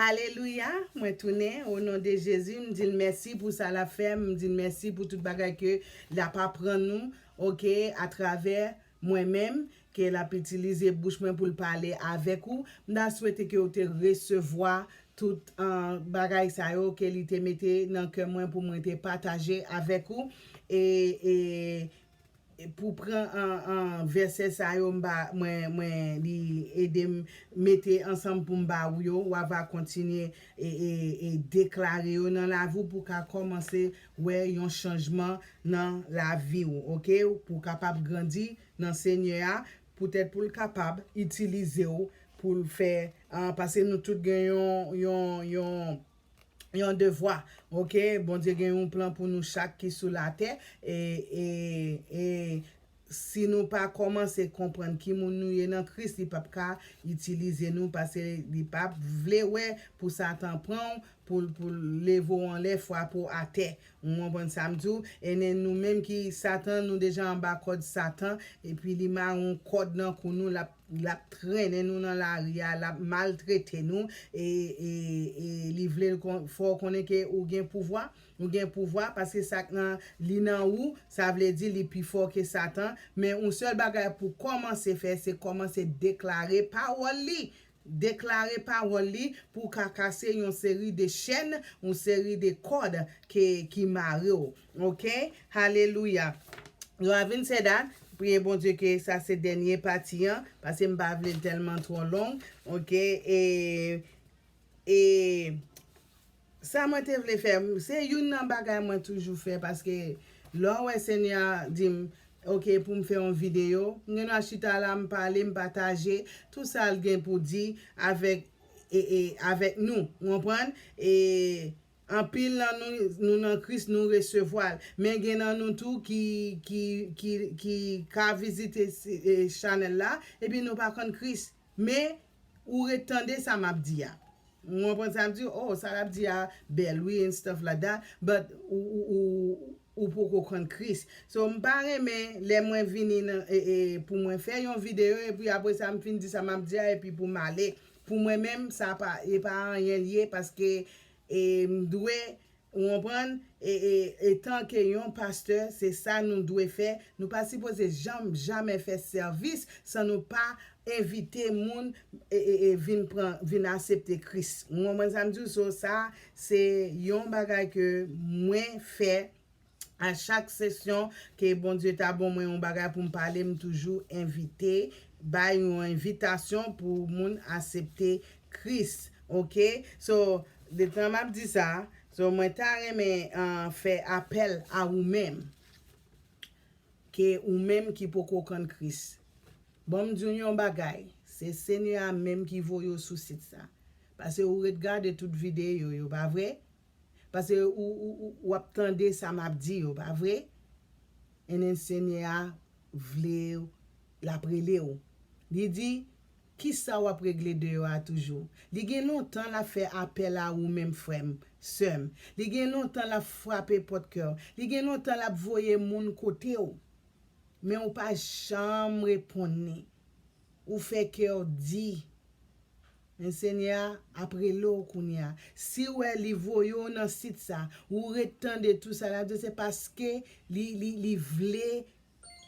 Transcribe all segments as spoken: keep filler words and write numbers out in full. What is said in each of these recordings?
Alelouya, mwen tounen o non de Jezi, m di l mèsi pou sa l ap fè, m di l mèsi pou tout bagay ke l ap aprann nou, oke, atravè mwen menm, ke l ap itilize bouch mwen pou l pale avèk ou. M ta swete ke w te resevwa tout uh, bagay sa yo ke li te mete nan kè mwen pou mwen te pataje avèk ou. E, e pou pran an, an vèsè sa yo m ba mwen mwen li ede m mete ansanm pou m ba ou yo, w a va kontinye e, e, e deklare yo nan lavi w pou w ka kòmanse wè yon chanjman nan lavi w, oke? Pou w kapab grandi nan Senyè a, poutèt pou l kapab itilize w pou l fè, uh, paske nou tout gen yon, yon, yon yon devwa, oke? Bondye gen yon plan pou nou chak ki sou latè, e, e, e si nou pa kòmanse konprann ki moun nou ye nan Kris, li p ap ka itilize nou, paske li p ap vle wè pou Satan pran w, pou l, pou l leve w anlè, frape w atè. Ou konprann sa m di w? E nou menm ki Satan, nou deja anba kòd Satan, epi li mare yon kòd nan kou nou, l ap l ap trennen nou nan lari a, l ap maltrete nou, e, e, e li vle l kon- fè w konnen ke ou gen pouvwa, ou gen pouvwa, paske sa k nan, li nan ou, sa vle di li pi fò ke Satan, men yon sèl bagay pou kòmanse fè, se kòmanse deklare pawòl li, deklare pawòl li pou w ka kase yon seri de chèn, yon seri de kòd ke, ki mare w, oke? Alelouya. Yo avin sèda, priye Bondye ke sa se dènye pati an, paske m pa vle l tèlman twò long, oke? E, e sa mwen te vle fè, se youn nan bagay mwen toujou fè, paske lè w wè Senyè a di m, oke, pou m fè yon videyo, m gen dwa chita la, m pale, m pataje tout sa l gen pou di avèk, e, e, avèk nou, ou konprann? E anpil nan nou, nou nan Kris, nou resevwa l. Men gen nan nou tou ki, ki, ki, ki ka vizite si- e, chanèl la, epi nou pa konn Kris. Men, ou ret tande sa m ap di a. Ou konprann sa m di? Oh, sa l ap di a bèl, wi, and stuff like that. But ou, ou, ou, ou poko konn Kris. So, m pa renmen lè mwen vini nan, e, e, pou mwen fè yon videyo, epi apre sa, m fin di sa m ap di a, epi pou m ale. Pou mwen menm, sa pa, e pa anyen l ye, paske e, m dwe, ou konprann, e, e, etanke yon pastè, se sa nou dwe fè. Nou pa sipoze janm, jamè fè sèvis san nou pa envite moun e, e, e vin pran, vin aksepte Kris. Ou konprann sa m di w? So, sa, se yon bagay ke mwen fè a chak sesyon ke Bondye ta ban mwen yon bagay pou m pale, m toujou envite, bay yon envitasyon pou moun aksepte Kris, oke? So, detan m ap di sa, so, mwen ta renmen uh, fè apèl a ou menm, ke ou menm ki poko konn Kris. Ban m di w yon bagay, se Senyè a menm ki voye w sou sit sa. Paske ou ret gade tout videyo yo, pa vre? Paske ou, ou, ou, w ap tande sa m ap di yo, pa vre? And then Senyè a vle w, l ap rele w. Li di, kisa w ap regle deyò a toujou? Li gen lontan l ap fè apèl a ou menm, frè m, sè m. Li gen lontan l ap frape pòt kè w. Li gen lontan l ap voye moun kote w. Men ou pa janm reponn li. Ou fè kè w di. Men Senyè a ap rele w kounye a. Si w wè li voye w nan sit sa, ou ret tande tou sa l ap di, se paske li, li, li vle,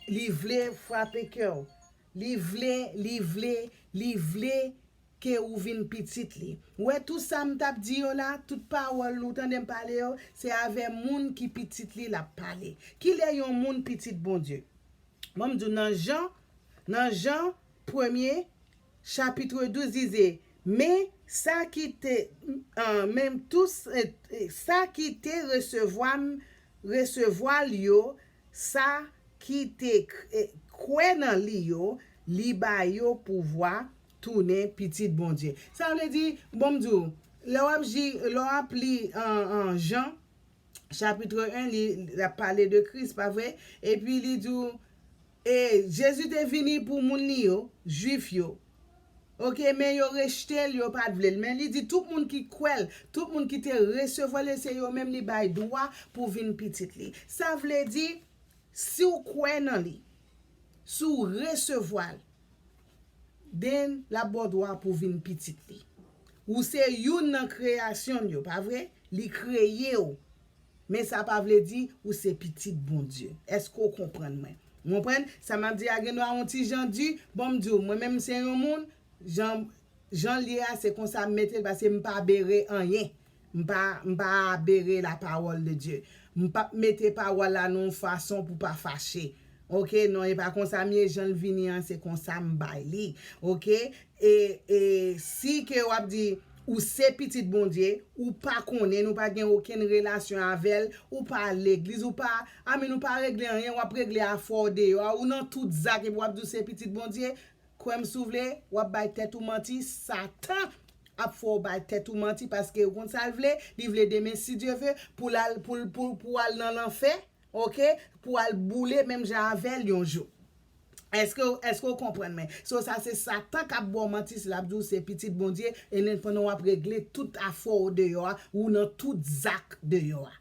li vle frape kè w. Li vle, li vle, li vle ke ou vin pitit li. Ou wè tou sa m t ap di yo la, tout pawòl ou tande m pale yo, se avè moun ki pitit li l ap pale. Kilè yon moun pitit Bondye? Bon, m di w nan Jan, nan Jan premye, chapit douz, li di, men sa ki te, uh, men tou, eh, eh, sa ki te resevwa m, resevwa l yo, sa ki te k- eh, kwè nan li yo, li ba yo pouvwa tounen pitit Bondye. Sa vle di, bon, m di w, lè w ap, ji- lè w ap li an, an Jan, chapit en, li, l ap pale de Kris, pa vre? Epi li di w, e, Jezi te vini pou moun li yo, Jwif yo. Oke, men yo rejte l, yo pa t vle l. Men li di tout moun ki kwè l, tout moun ki te resevwa l, se yo menm li bay dwa pou vin pitit li. Sa vle di, si w kwè nan li, si w resevwa l, then l ap ba w dwa pou vin pitit li. Ou se youn nan kreyasyon l yo, pa vre? Li kreye w. Men sa pa vle di ou se pitit Bondye. Èske w konprann mwen? Ou konprann? Sa m ap di a gen dwa yon ti jan di, bon, m di w, mwen menm se yon moun, jan, jan l ye a, se konsa m mete l, paske m pa bere anyen. M pa, m pa bere la parole de Dieu. M p ap mete pawòl la nan yon fason pou pa fache. Oke, non, e pa konsa m ye, jan l vini an, se konsa m bay li. Oke? E, e si ke w ap di, ou se pitit Bondye, ou pa konnen l, ou pa gen okenn relasyon avè l, ou pa al legliz, ou pa, amen, ou pa regle anyen, w ap regle afè w deyò a, ou nan tout zak, epi w ap di w se pitit Bondye, kwè m si w vle, w ap bay tèt ou manti, Satan ap fè w bay tèt ou manti, paske ou konn sa l vle, li vle demen, si Dye ve, pou l al, pou l, pou, pou w al nan lanfè, oke, pou w al boule menm jan avè l yon jou. Èske, èske w konprann mwen? So, sa se Satan k ap ba w manti, si l ap di w se pitit Bondye, e nen pandan w ap regle tout afè w deyò a, ou nan tout zak deyò a.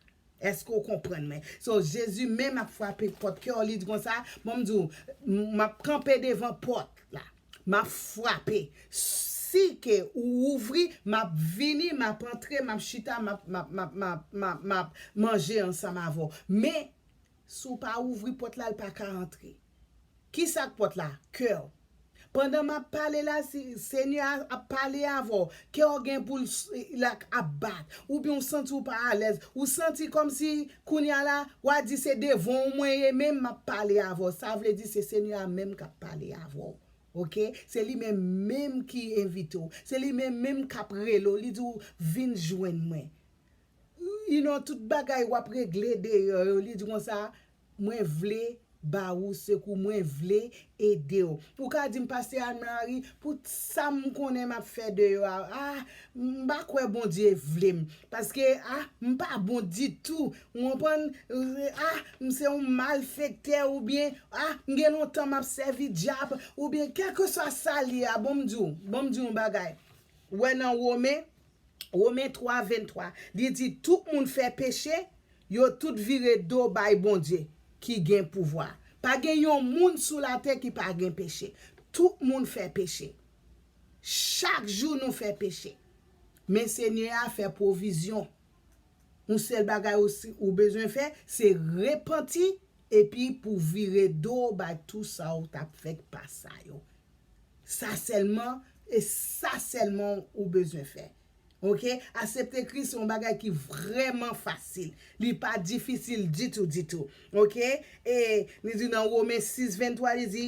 Èske w konprann mwen? So, Jezi menm ap frape pòt kè w, li di konsa, bon, m di w, m ap kanpe devan pòt la. M ap frape. Si ke ou ouvri, m ap vini, m ap antre, m ap chita, m ap, m ap, m ap, m ap, m ap, m ap manje ansanm avè w. Men, si w pa ouvri pòt la, l pa ka antre. Kisa k pòt la? Kè w. Pandan m ap pale la, si Senyè a ap pale avè w, kè w gen pou l s- l ap bat, oubyen w santi w pa alèz, ou santi kòmsi kounye a la, w a di se devan w mwen ye, menm m ap pale avè w. Sa vle di se Senyè a menm k ap pale avè w. Oke? Se li menm menm ki envite w. Se li menm menm k ap rele w. Li di w, vin jwenn mwen. You know, tout bagay w ap regle deyò yo, li di konsa, mwen vle ba ou sekou, mwen vle ede w. Ou ka di m, Pastè Anne Marie, pou sa m konnen m ap fè deyò a, ah, m pa kwè Bondye vle m. Paske, ah, m pa bon ditou. Ou konprann? Ah, m se yon malfektè oubyen, ah, m gen lontan m ap sèvi dyab oubyen kèlkeswa sa l ye a, bon m di w, bon m di w yon bagay. Ou wè nan Women, Women twa venntwa, li di, tout moun fè peche, yo tout vire do bay Bondye ki gen pouvwa. Pa gen yon moun sou latè ki pa gen peche. Tout moun fè peche. Chak jou nou fè peche. Men Senyè a fè pwovizyon. Yon sèl bagay ou, si- ou bezwen fè, se repanti epi pou vire do bay tou sa ou t ap fè k pa sa yo. Sa sèlman, e sa sèlman ou bezwen fè. Oke? Aksepte Kris se yon bagay ki vrèman fasil. Li pa difisil ditou, ditou. Oke? E li di nan Women sis venntwa, li di,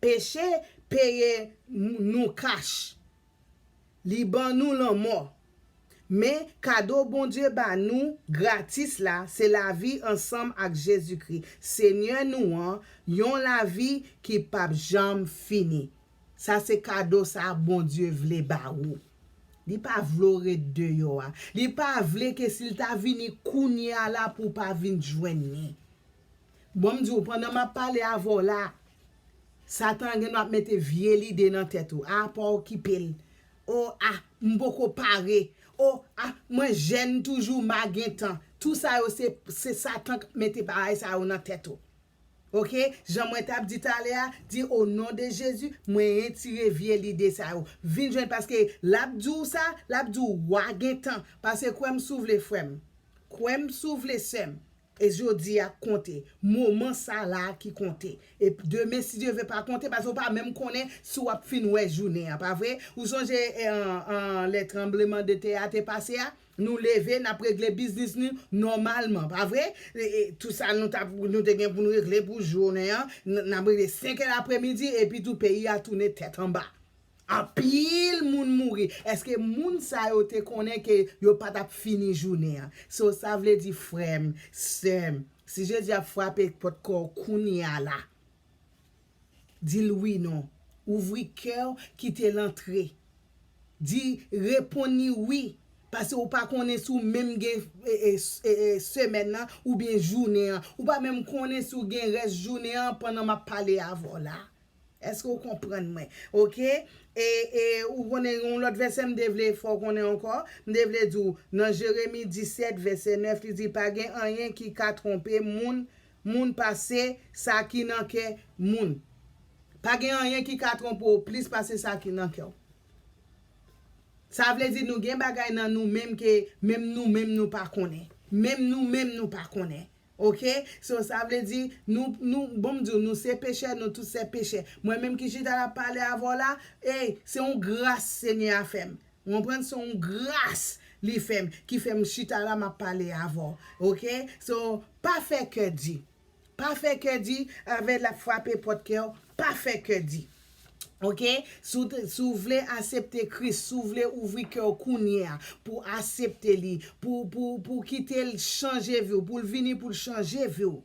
peche peye nou kach. Li ban nou lanmò. Men, kado Bondye ba nou gratis la, se lavi ansanm ak Jezikri, Senyè nou an, yon lavi ki p ap janm fini. Sa se kado sa Bondye vle ba ou. Li pa vle w ret deyò a. Li pa vle ke si l ta vini kounye a la pou w pa vin jwenn li. Bon, m di w, pandan m ap pale avè w la, Satan gen dwa ap mete vye lide nan tèt ou. A, pa okipe l. O, a, m poko pare. O, a, mwen jèn toujou, m a gen tan. Tou sa yo, se, se Satan k mete bagay sa yo nan tèt ou. Oke? Jan mwen t ap di talè a, di, o non de Jezi, mwen retire vye lide sa yo. Vin jwenn, paske l ap di w sa, l ap di w w a gen tan. Paske kwè m si w vle, frè m. Kwè m si w vle, sè m. E jodi a k konte. Moman sa la ki konte. E demen, si Dye ve, pa konte, paske w pa menm konnen si w ap fin wè jounen an, pa vre? Ou sonje, e, an, an, lè tranbleman de tè a te pase a, nou leve, n ap regle biznis nou nòmalman, pa vre? E, e, tou sa nou t ap, nou te gen pou n regle pou jounen an, n, n ap regle senk è lapremidi, epi tou peyi a tounen tèt anba. Anpil moun mouri. Èske moun sa yo te konnen ke yo pa t ap fini jounen an? So, sa vle di, frè m, sè m, si Jezi ap frape pòt kò w kounye a la, di l wi non. Ouvri kè w, kite l antre. Di, reponn li wi. Paske ou pa konnen si w menm gen, e, e, e, e, semèn nan oubyen jounen an. Ou pa menm konnen si w gen rès jounen an pandan m ap pale avè w la. Èske w konprann mwen? Oke? E, e, ou konnen yon lòt vèsè m te vle fè w konnen ankò. M te vle di w, nan Jeremi disèt, vèsè nèf, li di, pa gen anyen ki ka twonpe moun, moun pase sa ki nan kè moun. Pa gen anyen ki ka twonpe w plis pase sa ki nan kè w. Sa vle di nou gen bagay nan nou menm ke menm nou menm nou pa konnen. Menm nou menm nou pa konnen. Oke? So, sa vle di nou, nou, bon, m di w, nou se pechè, nou tout se pechè. Mwen menm ki chita la pale avè w la, ey, se yon gras Senyè a fè m. Ou konprann? Se yon gras li fè m, ki fè m chita la, m ap pale avè w. Oke? So, pa fè kè di. Pa fè kè di, avè l ap frape pòt kè w, pa fè kè di. Oke? Si w te- si w vle aksepte Kris, si w vle ouvri kè w kounye a, pou aksepte li, pou, pou, pou kite l chanje vi w, pou l vini pou l chanje vi w.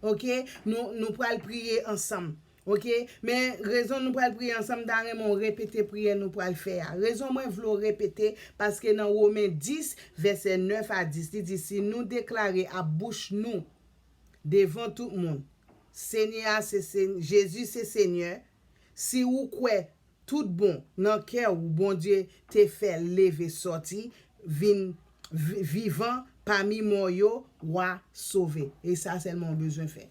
Oke? Nou, nou pral priye ansanm. Oke? Men rezon nou pral priye ansanm, m ta renmen w repete priyè nou pral fè a. Rezon mwen vle w repete, paske nan Women dis, vèsè nèf a dis, li di, si nou deklare ak bouch nou, devan tout moun, Senyè a se Sen- Jezi se Senyè, si ou kwè tout bon nan kè ou Bondye te fè l leve sòti, vin vi- vivan pami mò yo, w a sove. E sa sèlman w bezwen fè.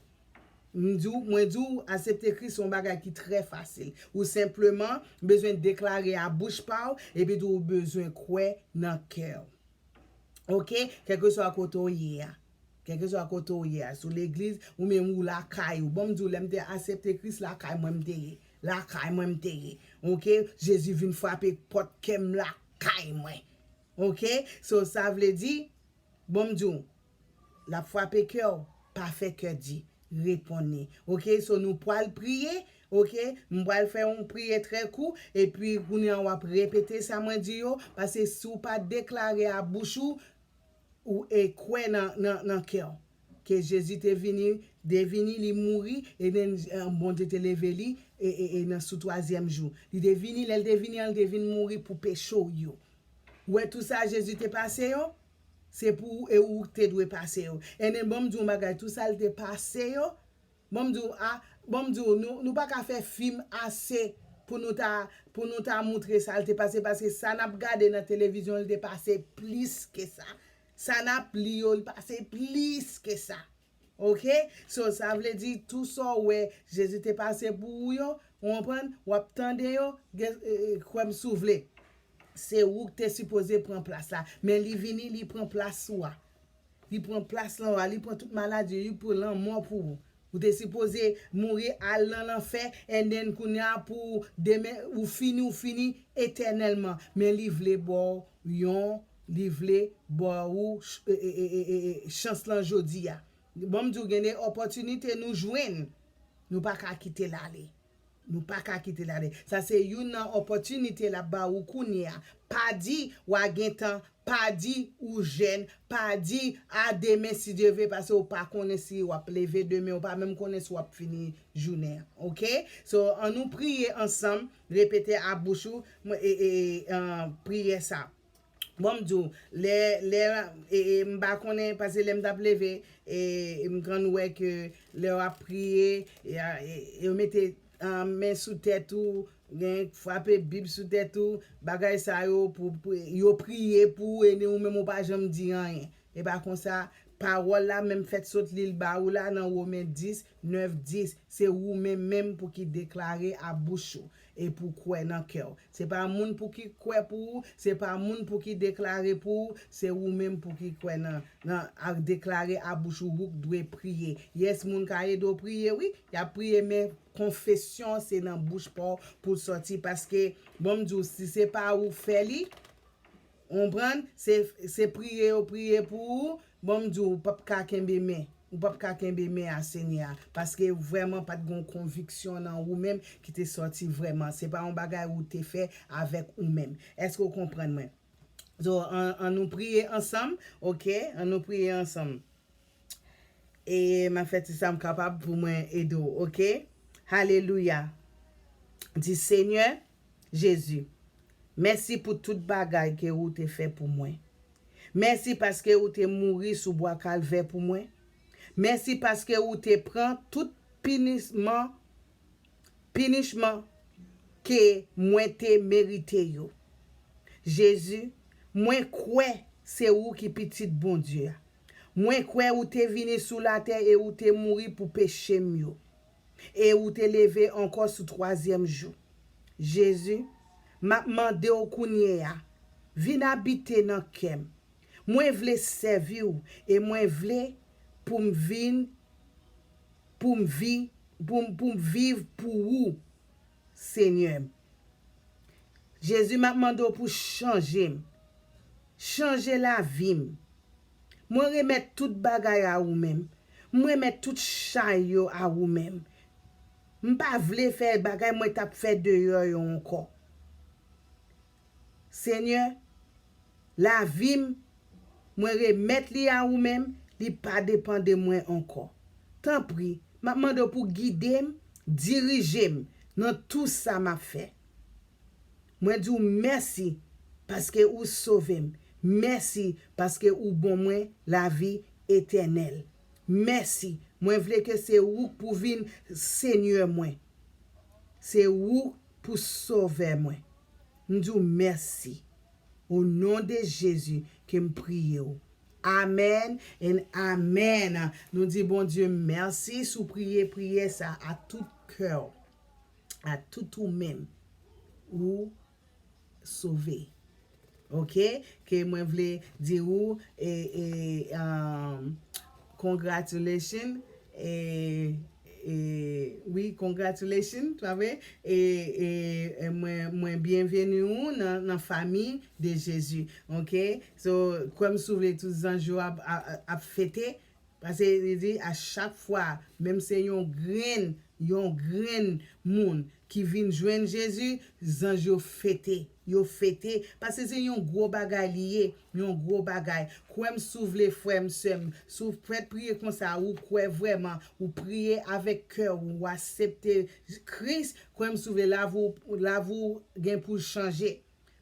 M di w, mwen di w, aksepte Kris se yon bagay ki trè fasil. Ou senpleman bezwen deklare a bouch pa w, epi tou ou bezwen kwè nan kè w. Oke? Kèlkeswa kote w ye a. Kèlkeswa kote w ye a. Sou legliz, ou menm ou lakay ou. Bon, m di w, lè m te aksepte Kris, lakay mwen m te ye. Lakay mwen m te ye. Oke? Jezi vin frape pòt kè m lakay mwen. Oke? So, sa vle di, bon, m di w, l ap frape kè w, pa fè kè di, reponn li. Oke? So, nou pral priye, oke? M pral fè yon priyè trè kou, epi kounye a w ap repete sa mwen di yo, paske si w pa deklare a bouch ou, ou e kwè nan, nan, nan kè w. Ke Jezi te vini, te vini, li mouri, e then, eh, Bondye te leve li, e, e, e nan sou twazyèm jou. Li te vini, lè l te vini an, li te vin mouri pou peche w yo. Ou wè tout sa Jezi te pase yo? Se pou ou e ou te dwe pase yo. And then, bon, m di w yon bagay, tout sa l te pase yo, bon, m di w, a, bon, m di w, nou, nou pa ka fè fim ase pou nou ta, pou nou ta moutre sa l te pase, paske sa n ap gade nan televizyon, li te pase plis ke sa. Sa n ap li yo, li pase plis ke sa. Oke? So, sa vle di, tou sa w wè Jezi te pase pou ou yo, ou konprann? W ap tande yo, gen, e, e, kwè m si w vle. Se ou ki te sipoze pran plas la. Men li vini, li pran plas ou a. Li pran plas lan ou a, li pran tout maladi, li pran lanmò pou ou. Ou te sipoze mouri al nan lanfè, and then kounye a pou demen, ou fini, ou fini etènèlman. Men li vle ba w yon, li vle ba ou ch- e, e, e, e, e, e, chans lan jodi a. Bon, m di w, gen de opòtinite nou jwenn, nou pa ka kite l ale. Nou pa ka kite l ale. Sa se youn nan opòtinite l ap ba ou kounye a. Pa di w a gen tan, pa di ou jèn, pa di a demen si Dye vle, paske ou pa konnen si w ap leve demen, ou pa menm konnen si w ap fini jounen an. Oke? So, an nou priye ansanm, repete a bouch ou, mwen, e, e, e, an, priyè sa. Bon, m di w, lè, lè, e, e, m pa konnen, paske lè m t ap leve, e, e m konn wè ke lè w ap priye, e, a, e, yo mete, a, men sou tèt ou, gen frape Bib sou tèt ou, bagay sa yo, pou, pou, yo priye pou ou, e ni ou menm ou pa janm di anyen. E pa konsa, pawòl la menm fèt sot li l ba ou la nan Women dis, nèf, dis. Se ou menm menm pou ki deklare a bouch ou e pou kwè nan kè w. Se pa moun pou ki kwè pou ou, se pa moun pou ki deklare pou ou, se ou menm pou ki kwè nan, nan, a deklare a bouch ou, ou k dwe priye. Yes, moun ka ede w priye, wi, y ap priye, men konfesyon se nan bouch pa w pou l sòti, paske, bon, m di w, si se pa ou k fè li, ou konprann? Se, se priye yo priye pou ou, bon, m di w, ou p ap ka kenbe men. Ou p ap ka kenbe men a Senyè a, paske vrèman pa t gen yon konviksyon nan ou menm ki te sòti vrèman. Se pa yon bagay ou te fè avèk ou menm. Èske w konprann mwen? So, an, an nou priye ansanm, oke? An nou priye ansanm. E m ap fè ti sa m kapab pou mwen ede w, oke? Alelouya. Di, Senyè Jezi, mèsi pou tout bagay ke ou te fè pou mwen. Mèsi paske ou te mouri sou bwa Kalvè pou mwen. Mèsi paske ou te pran tout pinisman, pinichman ke mwen te merite yo. Jezi, mwen kwè se ou ki Pitit Bondye a. Mwen kwè ou te vini sou latè e ou te mouri pou peche m yo. E ou te leve ankò sou twazyèm jou. Jezi, m ap mande w kounye a, Vin abite nan kè m. Mwen vle sèvi w e mwen vle pou m vin, pou m vi, pou m, pou m viv pou ou, Senyè m. Jezi, m ap mande w pou chanje m. Chanje lavi m. Mwen remèt tout bagay a ou menm. Mwen remèt tout chay yo a ou menm. M pa vle fè bagay mwen t ap fè deyò yo ankò. Senyè, lavi m, mwen remèt li a ou menm, li pa depann de mwen ankò. Tanpri, m ap mande w pou gide m, dirije m nan tou sa m ap fè. Mwen di w mèsi paske ou sove m. Mèsi paske ou ban mwen lavi etènèl. Mèsi. Mwen vle ke se ou k pou vin Senyè mwen. Se ou pou Sovè mwen. M di w mèsi. O non de Jezi ke m priye w. Amèn and amèn. Nou di Bondye mèsi si w priye priyè sa a tout kè w, a tout ou menm. Ou sove. Ok? Ke mwen vle di ou, e, e, um, congratulations, e, e, wi, congratulations, pa vre? E, e, e mwen, mwen byenveni ou nan, nan fanmi de Jezi. Ok? So, kwè m si w vle tout zanj yo ap, ap, ap fete. Paske li di a chak fwa, menm se yon grenn, yon grenn moun ki vin jwenn Jezi, zanj yo fete. Yo fete. Paske se yon gwo bagay li ye. Yon gwo bagay. Kwè m si w vle, frè m, sè m. Si w fèt priye konsa, ou kwè vrèman, ou priye avèk kè w, ou aksepte Kris, kwè m si w vle, lavi w, lavi w gen pou l chanje.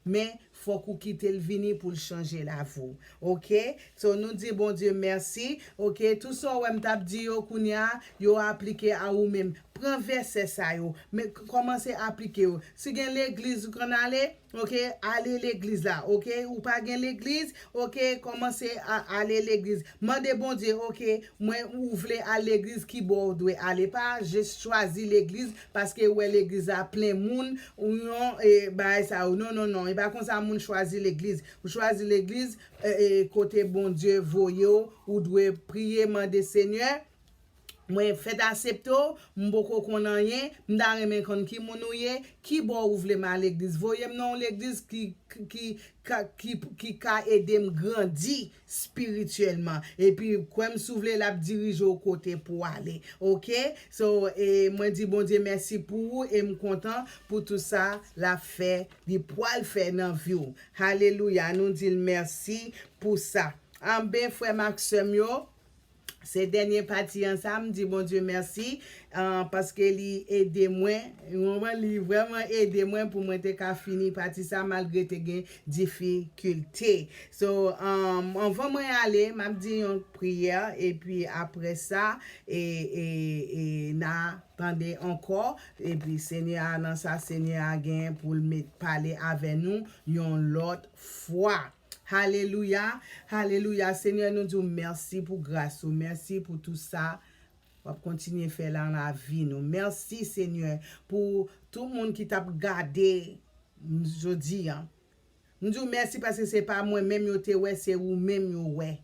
Men, fòk ou kite l vini pou l chanje lavi w. Ok? So, nou di Bondye mèsi. Ok? Tout sa w wè m t ap di yo kounye a, yo aplike a ou menm. Pran vèsè sa yo. Men, k-, kòmanse aplike yo. Si gen legliz ou konn ale, ok? Ale legliz la. Ok? Ou pa gen legliz, ok? Kòmanse a-, ale legliz. Mande Bondye, ok, mwen ou vle al legliz, ki bò ou dwe ale. Pa jis chwazi legliz paske ou wè legliz la plen moun, ou yon, e, bagay sa yo. Non, non, non. E pa konsa moun chwazi legliz. Ou chwazi legliz, e, e, kote Bondye voye w, ou dwe priye, mande Senyè, mwen fèt aksepte w, m poko konn anyen, m ta renmen konn ki moun ou ye, ki bò ou vle m al legliz. Voye m nan yon legliz ki, ki, ki, ka, ki, ki ka ede m grandi espirityèlman. Epi, kwè m si w vle, l ap dirije w kote pou w ale. Ok? So, e, mwen di Bondye mèsi pou ou e m kontan pou tout sa l ap fè, li pral fè nan vi w. Alelouya. Nou di l mèsi pou sa. Anben, frè m ak sè m yo, se dènye pati an sa, m di Bondye mèsi, ah, paske li ede mwen. Ou konprann? Li vrèman ede mwen pou mwen te ka fini pati sa, malgre te gen difikilte. So, um, anvan mwen ale, m ap di yon priyè, epi apre sa, e, e, e, n a tande ankò, epi Senyè a, nan sa Senyè a gen pou l met, pale avè nou yon lòt fwa. Alelouya, alelouya. Senyè, nou di w mèsi pou gras ou, mèsi pou tou sa w ap kontinye fè nan lavi nou. Mèsi, Senyè, pou tout moun ki t ap gade m jodi a. M di w mèsi paske se pa mwen menm yo te wè, se ou menm yo wè.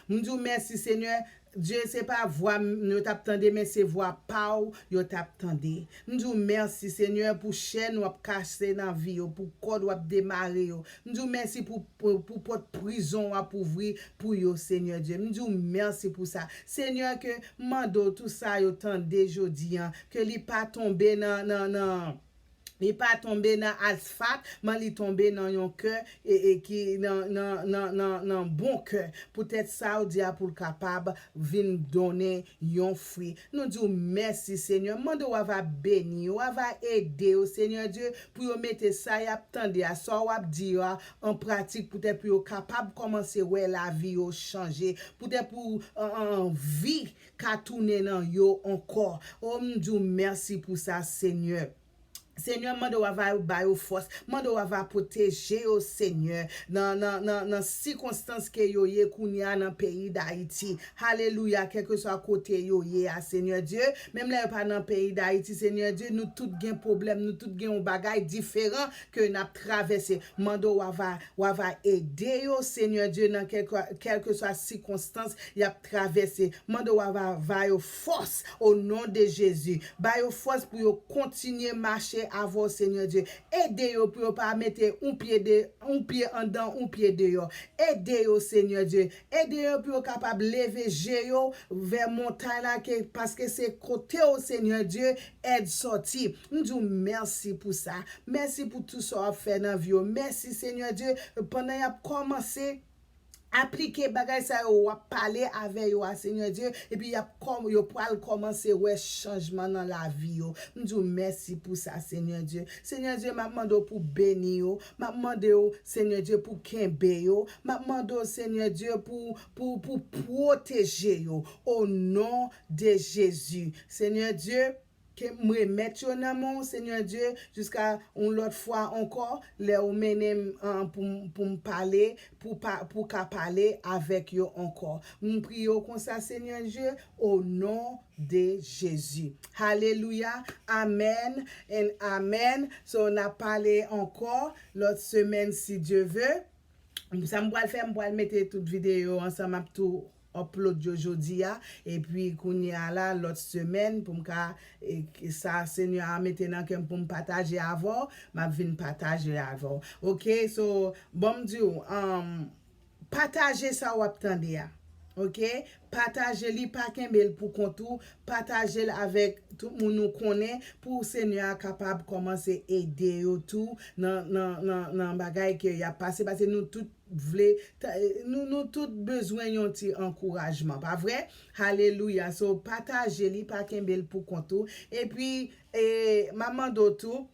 M di w mèsi, Senyè. Dye, se pa vwa m yo t ap tande, men se vwa pa w yo t ap tande. M di w mèsi, Senyè, pou chèn w ap kase nan vi yo, pou kòd w ap demare yo. M di w mèsi pou, pou, pou pòt prizon w ap ouvri pou yo, Senyè Dye. M di w mèsi pou sa. Senyè, ke m mande w tou sa yo tande jodi a, ke li pa tonbe nan, nan, nan, li pa tonbe nan asfalt, men li tonbe nan yon kè, e, e ki nan, nan, nan, nan, nan bon kè. Poutèt sa w di a pou l kapab vin donnen yon fwi. Nou di w mèsi, Senyè. M mande w ava beni yo, ava ede yo, Senyè Dye, pou yo mete sa y ap tande a, sa w ap di yo a, an pratik, poutèt pou yo kapab kòmanse wè lavi yo chanje, poutèt pou, an, an, anvi ka tounen nan yo ankò. O, m di w mèsi pou sa, Senyè. Senyè, mande w a va ba yo fòs. Mande w a va pwoteje yo, Senyè, nan, nan, nan, nan sikonstans ke yo ye kounye a nan peyi Dayiti. Alelouya, kèlkeswa kote yo ye a, Senyè Dye. Menm lè yo pa nan peyi Dayiti, Senyè Dye, nou tout gen pwoblèm, nou tout gen yon bagay diferan ke n ap travèse. Mande w a va, w a va ede yo, Senyè Dye, nan kèlke, kèlkeswa sikonstans y ap travèse. Mande w a va, va yo fòs, o non de Jezi. Ba yo fòs pou yo kontinye mache avè w, Senyè Dye. Ede yo pou yo pa mete yon pye de, yon pye anndan, yon pye deyò. Ede yo, Senyè Dye. Ede yo pou yo kapab leve je yo vè montay la, ke, paske se kote w, Senyè Dye, èd sòti. M di w mèsi pou sa. Mèsi pou tou sa w ap fè nan vi yo. Mèsi, Senyè Dye, pandan y ap kòmanse aplike bagay sa yo w ap pale avè yo a, Senyè Dye, epi y ap kòm, yo pral kòmanse wè chanjman nan lavi yo. M di w mèsi pou sa, Senyè Dye. Senyè Dye, m ap mande w pou beni yo. M ap mande w, Senyè Dye, pou kenbe yo. M ap mande w, Senyè Dye, pou, pou, pou pwoteje yo. O non de Jezi. Senyè Dye, ke m remèt yo nan men w, Senyè Dye, jiska yon lòt fwa ankò, lè ou mennen m, an, pou m, pou m pale, pou pa, pou ka pale avèk yo ankò. M priye w konsa, Senyè Dye, o non de Jezi. Alelouya. Amèn and amèn. So, n ap pale ankò lòt semèn, si Dye ve. Sa m pral fè, m pral mete tout videyo ansanm, m ap tou upload yo jodi a. Epi kounye a la, lòt semèn, pou m ka, e, sa Senyè a mete nan kè m pou m pataje avè w, m ap vin pataje avè w. Oke, so, bon, m di w, um, pataje sa w ap tande a. Oke? Pataje li, pa kenbe l pou kont ou. Pataje l avèk tout moun ou konnen pou Senyè a kapab kòmanse ede yo tou nan, nan, nan, nan bagay ke y ap pase. Paske nou tout vle, ta- nou, nou tout bezwen yon ti ankourajman, pa vre? Alelouya. So, pataje li, pa kenbe l pou kont ou. Epi, e, m ap mande w tou,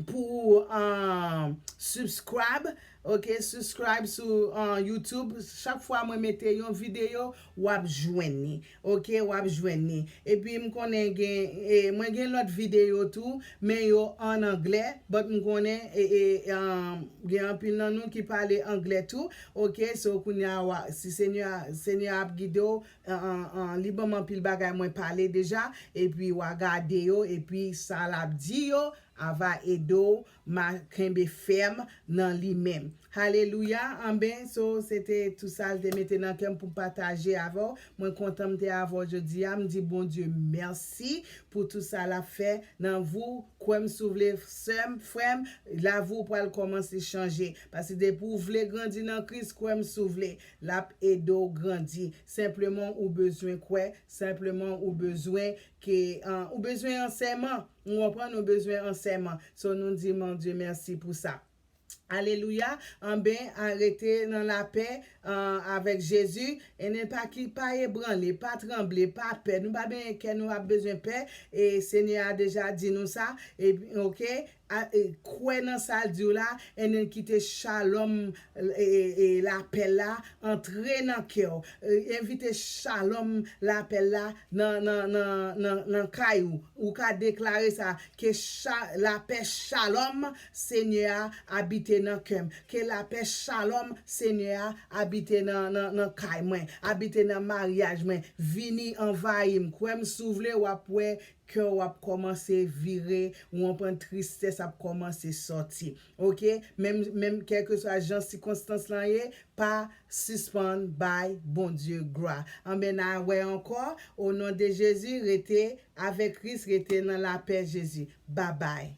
pou, um, subscribe, oke, subscribe sou, um, YouTube. Chak fwa mwen mete yon videyo, w ap jwenn li, oke, w ap jwenn li. Epi m konnen gen, e, mwen gen lòt videyo tou, men yo an anglè, but m konnen, e, e, um, gen anpil nan nou ki pale anglè tou, oke, so kounye a, wa- si Senyè, Senyè ap gide w, an, an, an, li ban m anpil bagay mwen pale deja, epi w a gade yo, epi sa l ap di yo, a va ede w ma- kenbe fèm nan li menm. Alelouya. Anben, so, se te tou sa l te mete nan kè m pou m pataje avè w. Mwen kontan m te avè w jodi a. M di Bondye mèsi pou tou sa l ap fè nan vi w. Kwè m si w vle, sè m, frè m, lavi w pral kòmanse chanje. Paske depi w vle grandi nan Kris, kwè m si w vle, l ap ede w grandi. Senpleman, ou bezwen kwè. Senpleman, ou bezwen ke, an, ou bezwen ansèyman. Ou konprann, ou bezwen ansèyman. So, nou di Bondye mèsi pou sa. Alelouya. Anben, a- rete nan lapè, an, avèk Jezi. E ne pa ki pa ebranle, pa tranble, pa pè. Nou pa benyen kè, nou pa bezwen pè. E Senyè a deja di nou sa. E, oke? A- e, kwè nan sa l di w la, e ne kite shalom, e, e, e, lapè la antre nan kè w. E, envite shalom, lapè la nan, nan, nan, nan, nan kay ou. Ou ka deklare sa, ke cha- lapè shalom Senyè a abite nan kè m. Ke lapè shalom Senyè a abite nan, nan, nan kay mwen, abite nan maryaj mwen. Vini anvayi m. Kwè m si w vle, w ap wè kè w ap kòmanse vire, w anprann tristès ap kòmanse sòti. Oke? Menm, menm kèlkeswa jan sikonstans lan ye, pa sispann bay Bondye glwa. Anben, n a wè ankò, o non de Jezi, rete avèk Kris, rete nan lapè Jezi. Babay.